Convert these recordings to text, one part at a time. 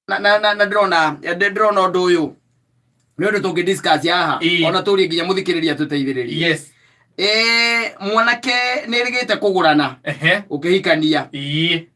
Na na na na ndĩrona ndĩrona ũndũ ũyũ nĩ ũndũ tũngĩ discuss haha. Ona tũrie nginya mũthikĩrĩria tũteithĩrĩrie. Mwanake nĩ ĩrĩgĩte kũgũrana. Ũkĩhikania.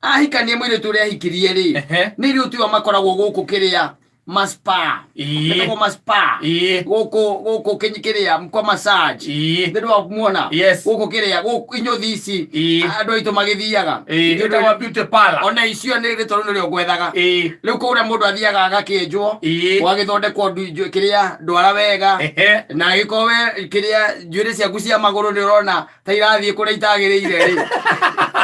Ahikania mũirĩtu ũrĩa ahikirie rĩ, nĩ rĩu tiwe makoragwo gũkũ kĩrĩa maspa. Metagwo maspa. Gũkũ gũkũ kĩrĩa kwa massage. Nĩ ndwamuona? Yes. Gũkũ kĩrĩa gũkũ inyũthi ici andũ aitũ magĩthiaga. Ĩtagwo beauty parlor. Ona icio nĩ rĩtwa rĩu nĩrĩo ngwethaga. Rĩu kũrĩa mũndũ athiaga agakĩenjwo, ũgagĩthondekwo kĩrĩa ndwara wega. Na angĩkorwo we kĩrĩa njuĩrĩ ciaku cia magũrũ nĩ ũrona ta irathiĩ kũrĩa itagĩrĩire rĩ,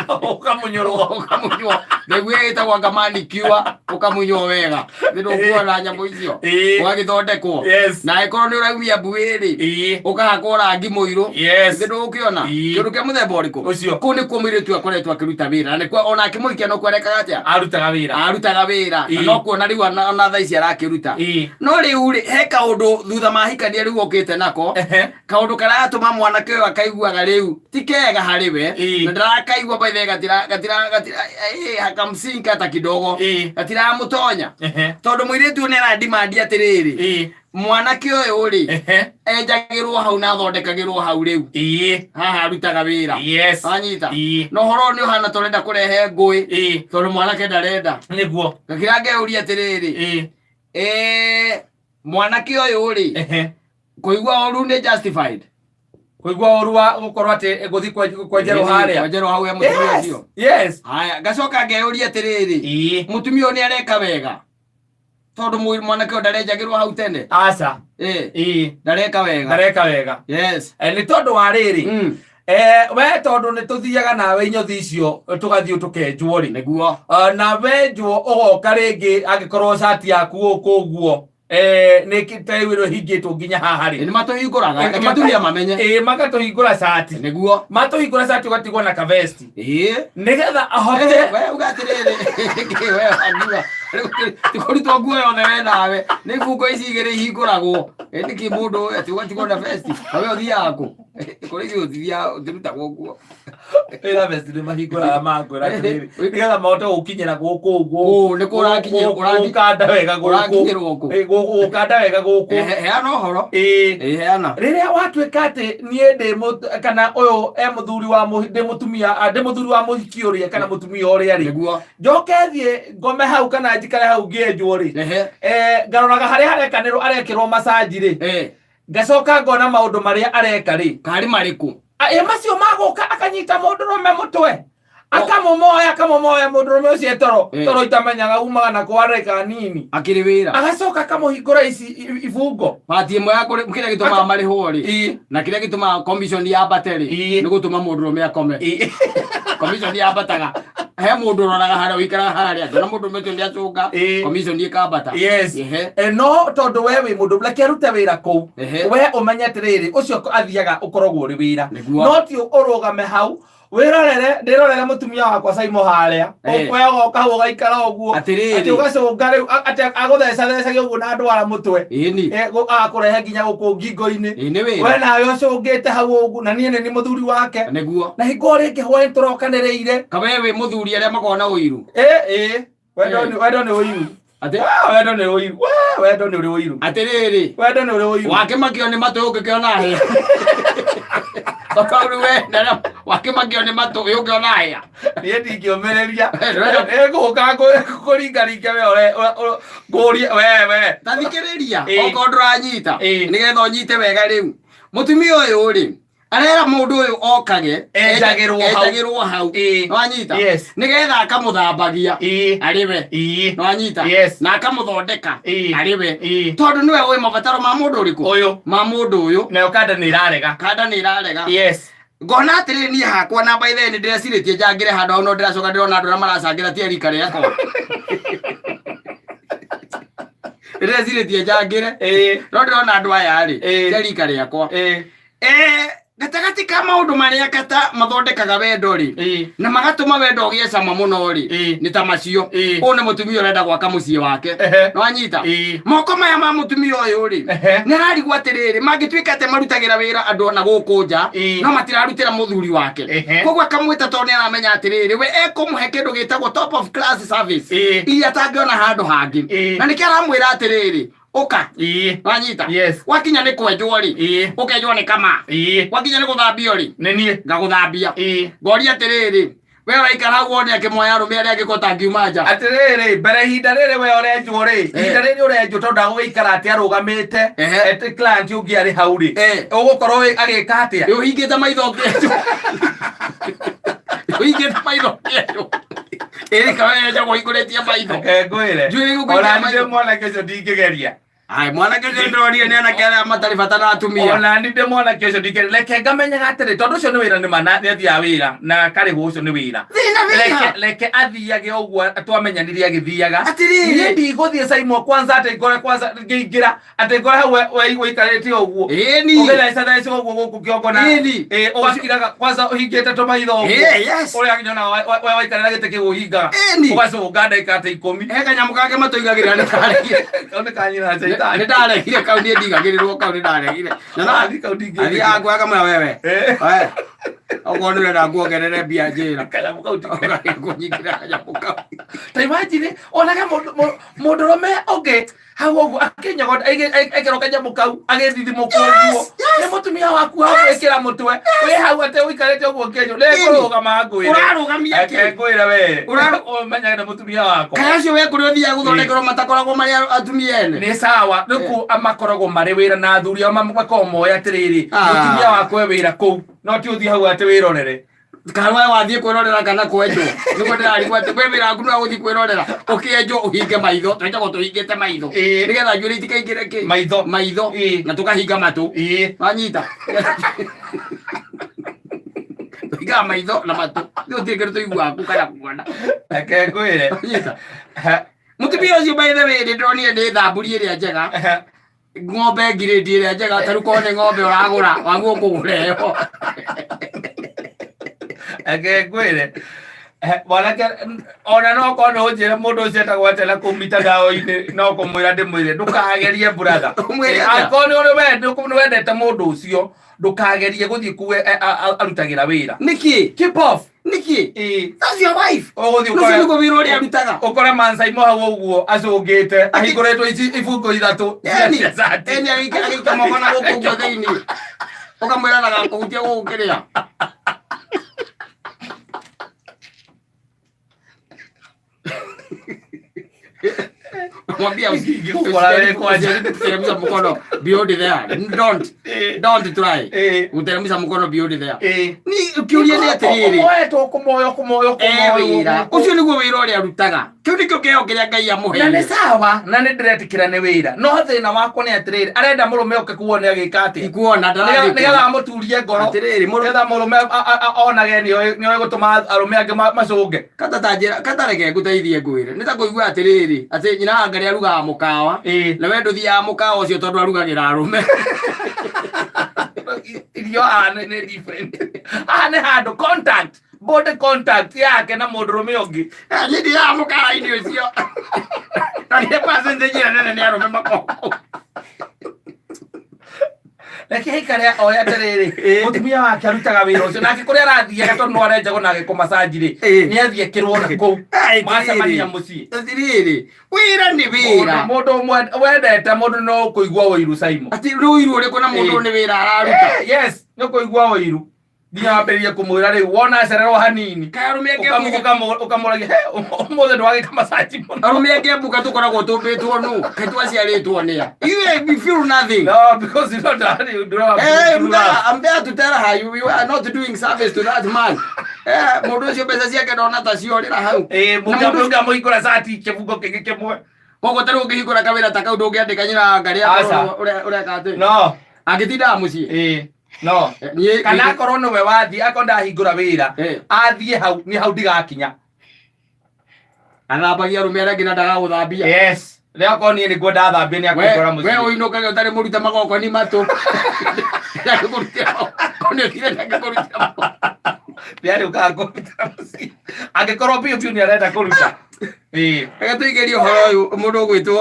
ũkamunyũrwo. Ũkamunywo nĩguo ĩtagwo anga manicure, ũkamunywo wega nĩ ndũkuona nyamũ icio. Ũgagĩthondekwo. Na angĩkorwo nĩ ũraumia mbuĩ rĩ, ũkahakwo rangi mũirũ. Nĩ ndũgũkĩona kĩndũ kĩa mũthemba ũrĩkũ. Ũcio. Kũu nĩkuo mũirĩtu akoretwo akĩruta wĩra, na nĩkuo ona akĩmũhikia no kwerekaga atĩa? Arutaga wĩra. Arutaga wĩra na no kuona rĩu ona thaa ici arakĩruta. No rĩu rĩ, he kaũndũ thutha mahikania rĩu okĩte nako, kaũndũ karatũma mwanake ũyũ akaiguaga rĩu ti kega harĩ we. Na ndarakaigua by the gatira gatira gatira hakamsinka hata kidogo. Gatiramũtonya tondũ mũirĩtu ũyũ nĩ aradimandi atĩrĩrĩ, mwanake ũyũ rĩ, enjagĩrwo hau na athondekagĩrwo hau rĩu haha arutaga wĩra. Wanyita? Na ũhoro ũyũ nĩ ũhana ta ũrenda kũrehe ngũĩ, tondũ mwanake ndarenda. Ngakĩra ngeyũria atĩrĩrĩ, mwanake ũyũ rĩ, kũigua ũru nĩ justified? Kũigua ũru wa gũkorwo atĩ gũthiĩ kwenjerwo harĩa. Kwenjerwo hau he mũtumia ũcio. Haya, ngacoka ngeyũria atĩrĩrĩ, mũtumia ũyũ nĩ areka wega tondũ mwanake ũyũ ndarenjagĩrwo hau tene? Aca. Ndareka wega. Ndareka wega. Nĩ tondũ wa rĩrĩ, we tondũ nĩ tũthiaga nawe inyothi icio tũgathiĩ tũkenjwo rĩ, na wenjwo ũgoka rĩngĩ angĩkorwo cati yaku gũkũ ũguo nĩ ta rĩu ĩno ĩhingĩtwo nginya haha rĩ. Nĩ matũhingũraga, reke atumia mamenye. Magatũhingũra cati. Matũhingũra cati ũgatigwo na kavesti nĩgetha ahote. We uga atĩrĩrĩ, kĩ we wangiuga ti kũrutwo nguo yothe we nawe nĩ ibungo ici igĩrĩ ihingũragwo. Nĩkĩ mũndũ atĩ ũgatigwo na vesti na we ũthiaga kũ? Kũrĩ ithuĩ ũtithiaga, ũtirutagwo nguo. Wĩra vesti nĩ mahingũraga mangwĩra atĩrĩrĩ nĩgetha mahote gũkinyĩra gũkũ ũguo. Kũũ, nĩ kũ gũkanda wega gũkũ. Ũrakinyĩrwo kũ? Gũkanda wega gũkũ. Heana ũhoro. Heana. Rĩrĩa watuĩka atĩ niĩ ndĩ kana ũyũ e mũthuri wa ndĩ mũtumia, ndĩ mũthuri wa mũhiki ũrĩa kana mũtumia ũrĩa rĩ, njoke thiĩ ngome hau kana njikare hau ngĩenjwo rĩ, ngaroraga harĩa harekanĩrwo arekĩrwo macanji rĩ, ngacoka ngona maũndũ marĩa areka rĩ. Karĩ marĩkũ? Ĩ macio magũka akanyita mũndũrũme mũtwe akamũmoya akamũmoya mũndũrũme ũcio toro toro itamenyaga umaga na kwareka nini. Akĩrĩ wĩra. Agacoka akamũhingũra ici ibungo. Pati ĩmwe ya kĩrĩa gĩtũmaga marĩhwo rĩ, na kĩrĩa gĩtũmaga commission yambate rĩ, nĩ gũtũma mũndũrũme akome. Commission yambataga he mũndũ ũroraga harĩa ũikaraga harĩa ndona mũndũrũme ũcio nĩ acũnga, commission ĩkambata. No tondũ we wĩ mũndũ reke arute wĩra kũu, we ũmenye atĩrĩrĩ ũcio athiaga ũkoragwo ũrĩ wĩra. No ti ũrũgame hau wĩrorere ndĩrorere mũtumia wakwa Saimo harĩa. We ũgoka hau ũgaikara ũguo. Atĩrĩrĩ. Atĩ ũgacũnga rĩu atĩ agũthecathecagia ũguo na ndwara mũtwe. Agakũrehe nginya gũkũ ngingo-inĩ. Nĩ wĩra. We nawe ũcũngĩte hau ũguo na niĩ nĩ niĩ mũthuri wake. Na hingo rĩngĩ hwaĩ tũrokanĩrĩire. Kawe wĩ mũthuri arĩa makoragwo na ũiru. Wendo nĩ ũiru. Atĩ? Wendo nĩ ũiru. Wendo nĩ ũrĩ ũiru. Atĩrĩrĩ. Wendo nĩ ũrĩ ũiru. Wakĩmakio nĩ matũ ũngĩkĩona hĩa. Tondũ we na wakĩmakio nĩ matũ ũngĩona hĩa. Niĩ ndingĩũmĩrĩria. Ĩgũka kũringaringa we ngũrie we we. Ta thikĩrĩria, okorwo ndũranyita, nĩgetha ũnyite wega rĩu. Mũtumia ũyũ rĩ, arera mũndũ ũyũ okage Enjagĩrwo hau. Enjagĩrwo hau. Nĩwanyita? Nĩgetha akamũthambagia arĩ we. Nĩwanyita? Na akamũthondeka arĩ we. Tondũ nĩwe ũĩ mabataro ma mũndũ ũrĩkũ? Ũyũ. Ma mũndũ ũyũ. Nayo kanda nĩ ĩrarega. Kanda nĩ ĩrarega. Ngona atĩrĩrĩ niĩ hakwa na by the way nĩ ndĩrecirĩtie njangĩre handũ hau no ndĩracoka ndĩrona andũ arĩa maracangĩra ti a rika rĩakwa. Ndĩrecirĩtie njangĩre. No ndĩrona andũ aya rĩ, ti a rika rĩakwa. Gatagatĩ ka maũndũ marĩa kata mathondekaga wendo rĩ, na magatũma wendo ũgĩe cama mũno rĩ, nĩ ta macio. Ũyũ nĩ mũtumia ũrenda gwaka mũciĩ wake. Nĩwanyita? Moko maya ma mũtumia ũyũ rĩ, nĩ ararigwo atĩrĩrĩ, mangĩtuĩka atĩ marutagĩra wĩra andũ ona gũkũ nja, no matirarutĩra mũthuri wake. Koguo akamwĩta tondũ nĩ aramenya atĩrĩrĩ, we ekũmũhe kĩndũ gĩtagwo top of class service, iria atangĩona handũ hangĩ. Na nĩkĩo aramwĩra atĩrĩrĩ, ũka. Wanyita? Yes. Wakinya nĩ kwenjwo rĩ, ũkenjwo nĩ kama. Wakinya nĩ gũthambio rĩ, Nĩ niĩ. Ngagũthambia. Ngoria atĩrĩrĩ, we ũraikara hau wone akĩmoya arũme arĩa angĩ ko tangiuma nja. Atĩrĩrĩ, mbere ihinda rĩrĩ we ũrenjwo rĩ, ihinda rĩrĩ ũrenjwo tondũ ndagũgĩikara atĩ arũgamĩte, atĩ client ũngĩ arĩ hau rĩ, ũgũkorwo agĩka atĩa? Ĩ ũhingĩte maitho ũkĩenjwo. Ũhingĩte maitho ũkĩenjwo. Ĩrĩ kawe yenjagwo ũhingũrĩtie maitho. Reke ngwĩre. Njuĩrĩ gũkũingĩra Ona niĩ maitho. ndĩ mwanake ũcio ndingĩgeria. Ai, mwanake ũcio ndĩronire nĩ anake arĩa matarĩ bata na atumia. Ona niĩ ndĩ mwanake ũcio ndingĩgeria. Reke ngamenyaga atĩrĩ, tondũ ũcio nĩ wĩra nĩ ma na nĩ athiaga wĩra na akarĩhwo ũcio nĩ wĩra. Thĩna wĩha. Reke reke athiage ũguo twamenyanire agĩthiaga. Atĩrĩrĩ. Niĩ ndigũthiĩ Saimo kwanza atĩ ngore kwanza ngĩingĩra atĩ ngore hau ũikarĩte ũguo. Ĩni. Ũgĩthecatheca ũguo gũkũ kĩongo na Ĩni. Ĩ, ũgakiraga kwanza ũhingĩte tũmaitho ũguo. Ĩ, yes. Ũrĩa nyonaga we waikarĩra gĩtĩ kĩu ũhingaga. Ĩni. Ũgacũnga ndagĩka ta ikũmi. He kanyamũ kangĩ matũigagĩrĩra nĩ ndaregire. Kau nĩ ka nyina na caitani. Nĩ ndaregire kau niĩ ndigagĩrĩrwo kau nĩ ndaregire. Na kau ndingĩtĩkĩra. Athiaga kuoya kamwe wewe. Eh. We. Okorwo nĩ ũrenda nguongerere mbia njĩra. Kanyamũ kau Ũgagĩũka kũnyingĩra kanyamũ kau. Ta imagine onage mũndũrũme ũngĩ hau ũguo akĩnyogonda ekĩrwo kanyamũ kau agĩthithimũka ũguo nĩ mũtumia waku hau ĩkĩra mũtwe wĩ hau atĩ ũikarĩte ũguo kĩenyo nĩ kũrũgama ngwĩre. Ũrarũgamia kĩ? Reke ngwĩre we. Ũmenyage nĩ mũtumia wakwa. Kaĩ acio we kũrĩa ũthiaga gũthondekerwo matakoragwo marĩ atumia ene? Nĩ sawa rĩu makoragwo marĩ wĩra na athuri ao makoragwo moĩ atĩrĩrĩ, mũtumia wakwa e wĩra kũu no ti ũthiĩ hau atĩ wĩrorere. Kana we wathiĩ kwĩrorera kana kwenjwo? Nĩguo ndĩrarigwo atĩ we wĩra waku nĩ wa gũthiĩ kwĩrorera ũkĩenjwo ũhinge maitho. Twenjagwo tũhingĩte maitho nĩgetha njuĩrĩ itikaingĩre kĩ? Maitho. Maitho. Na tũkahinga matũ. Wanyita? Tũhingaga maitho na matũ nĩ gũtirĩ kĩndũ tũiguaga kũu kana kuona. Reke ngwĩre. Wanyita? Mũtumia ũcio, by the way, nĩ ndĩronire nĩ thamburi ĩrĩa njega, ng'ombe ngirĩndi ĩrĩa njega. Ta rĩu korwo nĩ ng'ombe ũragũra, waguo ũkũgũra ĩyo. Reke ngwĩre. Mwanake ona no korwo nĩ ũnjĩre mũndũ ũcio etagwo atĩa na kũu mitandao-inĩ, no kũmwĩra ndĩmwĩre ndũkagerie, brother. Ũmwĩre atĩa? Angĩkorwo nĩ ũrĩ nĩ wendete mũndũ ũcio, ndũkagerie gũthiĩ kuu arutagĩra wĩra. Nĩkĩ? Keep off. Nĩkĩ? Ĩĩ. That's your wife. Ũgũthiĩ Ũcio nĩguo wĩra ũrĩa arutaga. Ũkore mancaimo hau ũguo acũngĩte ahingũrĩtwo ici ibungo ithatũ cia Eni, cia cati. Eni agĩika moko na gũkũ ũguo thĩinĩ. Ũkamwĩra ndagakũhutie gũkũ kĩrĩa. Mwambia Ingĩgũkora wĩ kwanja. usijaribu kuteremsha mkono beyond there. Don't. Don't try. Kuteremsha mkono beyond there. Ni ũkĩũria nĩ atĩrĩrĩ. Ũkũmoetwo kũmoyo kũmoyo Eh, kũmoyo wĩra gũkũ. ũcio nĩguo wĩra ũrĩa arutaga. Kĩu nĩkĩo kĩheo kĩrĩa Ngai Na nĩ amũheire. sawa na nĩ ndĩretĩkĩra nĩ wĩra, no thĩna wakwa nĩ atĩrĩrĩ, arenda mũrũme oke kuona agĩka atĩa? Ikuona ndarathiĩ Nĩgetha amũturie ngoro. Atĩrĩrĩ, nĩgetha mũrũme onage nĩoĩ gũtũma arũme angĩ macũnge. Kata ta njĩra kata, reke ngũteithie ngwĩre, nĩ ta kũigua atĩrĩrĩ, atĩ nyina wa Ngarĩ arugaga mũkawa, na we ndũthiaga mũkawa ũcio tondũ arugagĩra arũme. Irio haha nĩ different. Haha nĩ handũ contact, body contact yake na mũndũrũme ũngĩ. Niĩ ndithiaga mũkawa-inĩ ũcio na nĩ percentage ĩrĩa nene nĩ arũme makoragwo. Reke aikare oe atĩrĩrĩ, mũtumia wake arutaga wĩra ũcio nake kũrĩa arathiaga tondũ no arenjagwo na agĩkũmacanji rĩ, nĩ athiĩ ekĩrwo na kũu. Ai, Macemania atĩrĩrĩ. mũciĩ. Atĩrĩrĩ, wĩra nĩ wĩra. Mũndũ ũmwe wendete mũndũ no kũigua ũiru, Saimo. Atĩ rũiru ũrĩkũ na mũndũ nĩ wĩra araruta? Yes, nĩ kũigua ũiru nginya wambĩrĩrie kũmwĩra rĩu wona acererwo hanini. Kaĩ arũme angĩ Ũkamũragia, "He, ũmũthĩ ndwagĩka macaji mũno." Arũme angĩ mbuka tũkoragwo tũmbĩtwo nũ? Kaĩ twaciarĩtwo nĩa? You feel nothing. No, because you don't have, you don't have Hey, true I'm there, love. I'm there to tell her you are not doing service to that man. Mũndũ ũcio mbeca ciake ndona ta ciorĩra hau. Eh, Na mũndũ mũngĩamũhingũra cati kĩbungo kĩngĩ kĩmwe. Koguo ta rĩu ũngĩhingũra kawĩra ta kau ndũngĩandĩka nyina wa Ngarĩ Aca. akorwo ũreka atĩ. No. Angĩtindaga mũciĩ. No. Niĩ Kana akorwo nĩwe wathiĩ, akorwo ndahingũra wĩra, athiĩ hau, nĩ hau ndigakinya. Athambagia arũme arĩa angĩ na ndagagũthambia. Yes. Rĩo akorwo niĩ nĩguo ndathambia nĩ We akũngora we mũciĩ. ũinũkage ũtarĩ mũrute magoko ni matũ. Ndangĩkũrutĩra nĩ ũthire ndangĩkũrutĩra. Nĩ arĩũkaga kũrutĩra mũciĩ angĩkorwo biũ biũ nĩ arenda kũruta. Ĩĩ. Reke tũigĩrie ũhoro ũyũ mũndũ ũgwĩtwo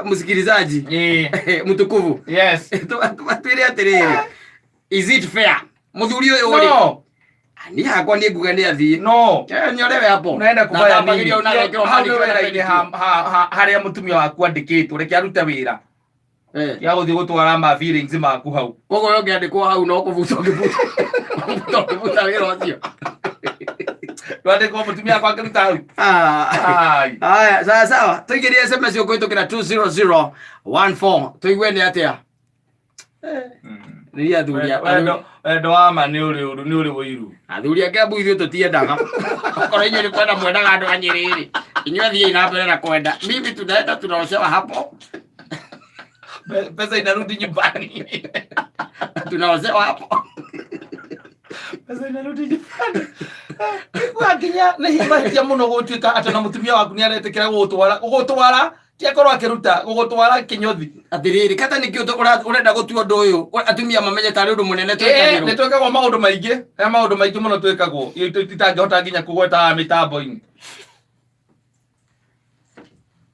msikilizaji mtukufu. Yes. Twĩre atĩrĩrĩ, is it fair mũthuri ũyũ rĩ? No. Niĩ hakwa niĩ nguga nĩ athiĩ. No. Nyorewe hapo. Unaenda kufanya nini? Nathambagĩrio na agekĩrwo Hau nĩ manicure na wĩra-inĩ pedicure. harĩa mũtumia waku andĩkĩtwo, reke arute wĩra. Ya gũthiĩ gũtwara ma feelings maku hau. Koguo we ũngĩandĩkwo hau no kũbuta ũngĩbuta. Kũbuta ũngĩbuta wĩra ũcio. Ndwandĩkwo mũtumia wakwa akĩruta hau. Ah. Ai. Haya, sawa sawa. Tũingĩrie SMS ũkũhĩtũkĩra 20014 tũigue nĩ atĩa. Rĩrĩa athuri Wendo wendo wa ma nĩ ũrĩ ũru, nĩ ũrĩ ũiru. Athuri a Kiambu ithuĩ tũtiendaga. Okorwo inyuĩ nĩ kwenda mwendaga andũ a Nyĩrĩ rĩ, inyuĩ thiĩi na mbere na kwenda. Mimi tunaenda tunaoshewa hapo. Pesa inarudi nyumbani. Tunaosewa hapo. Pesa inarudi nyumbani. Kwa nginya nĩ mahĩtia mũno gũtuĩka atĩ na mũtumia waku nĩ aretĩkĩra gũgũtwara gũgũtwara ti akorwo akĩruta gũgũtwara kĩnyũthi. Atĩrĩrĩ, kata nĩkĩ ũrenda gũtua ũndũ ũyũ atumia mamenye tarĩ ũndũ mũnene Nĩ twĩkagĩrwo? twĩkagwo maũndũ maingĩ, he maũndũ maingĩ mũno twĩkagwo itangĩhota nginya kũgweta haha mĩtambo-inĩ.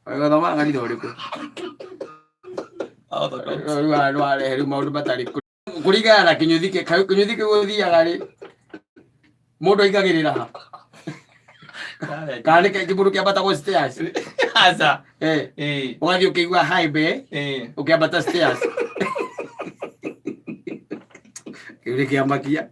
Gũthomaga kanitha ũrĩkũ? Rĩu haha nĩwarehe rĩu maũndũ matarĩ kũringana na kĩnyũthi kĩnyũthi kĩu ũthiaga rĩ, mũndũ aingagĩrĩra ha? Kana nĩ kĩmũndũ kĩambatagwo stairs? Aca. Ũgathiĩ ũkĩigua hi be ũkĩambata stairs. Kĩu nĩ kĩamakia.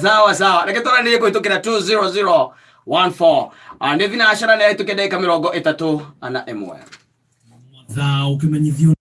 Sawa sawa, reke twaranĩrie kũhĩtũkĩra 20014. Ah, nĩ thinacara nĩ ahĩtũke ndagĩka 31. Thaa ũkĩmenyithio.